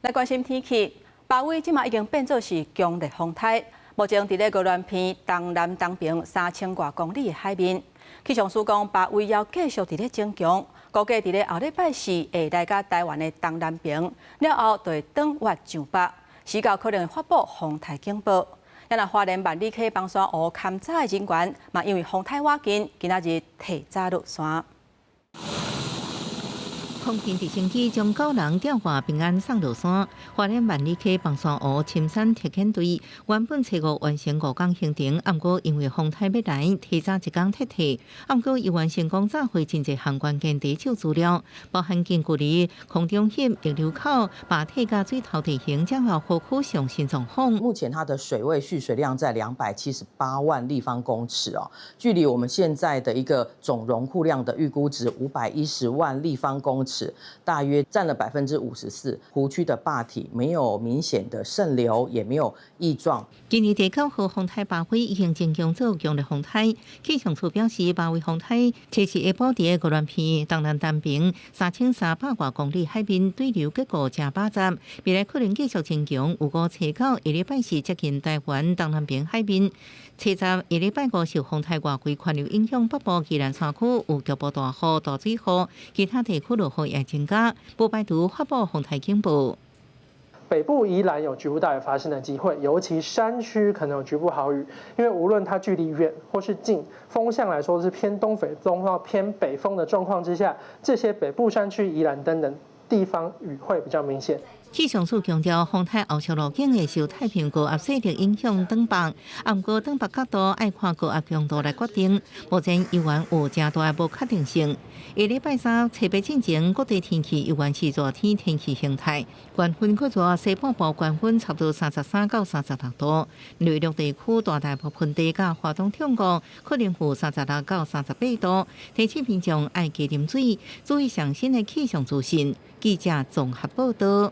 來關心天氣，巴威這馬已經變做是強烈風颱，目前佇咧鵝鑾鼻東南東爿3000外公里的海面。氣象署講，巴威猶繼續佇咧增強，估計佇咧後禮拜四會來到台灣的東南爿，了後就會轉越上北，時到可能會發布風颱警報。啊若花蓮萬里溪枋山湖勘查的人員，嘛因為風颱倚近，今仔日提早落山。空軍直升機將九人吊掛平安送落山。花蓮萬里溪枋山湖深山特遣隊原本初五完成5工行程，毋過因為風颱欲來，提早一工撤退。毋過猶原成功詐回真濟項關鍵第一手資料，包含近距離空中翕溢流口、壩體佮水頭地形，掌握湖區上新狀況。目前它的水位蓄水量在278萬立方公尺哦，距離我們現在的一個總容庫量的預估值510萬立方公尺，大約佔了54%。湖區的壩體沒有明顯的滲流，也沒有異狀。今年第九號風颱巴威已經增強做強烈風颱，氣象處表示，巴威風颱初四下晡佇鵝鑾鼻東南東爿3300外公里海面對流結構誠飽雜，未來可能繼續增強，預估初九下禮拜四接近台灣東南爿海面。初十下禮拜五受風颱外圍環流影響，北部宜蘭山區有局部大雨、大水雨，其他地區落雨也增加，無排除發布風颱警報。北部宜蘭有局部大雨發生的機會，尤其山區可能有局部豪雨，因為無論它距離遠或是近，風向來說是偏東北風或偏北風的狀況之下，這些北部山區、宜蘭等等地方雨會比較明顯。氣象署強調，風颱後續路徑會受太平洋高壓勢力影響轉北，毋過轉北角度愛看高壓強度來決定。目前猶原有誠大的無確定性。下禮拜三初八進前，各地天氣猶原是熱天天氣形態，高溫較熱，西半部高溫差不多33到36度。內陸地區大台北盆地佮花東中部可能有36到38度。提醒民眾愛加啉水，注意上新的氣象資訊。記者綜合報道。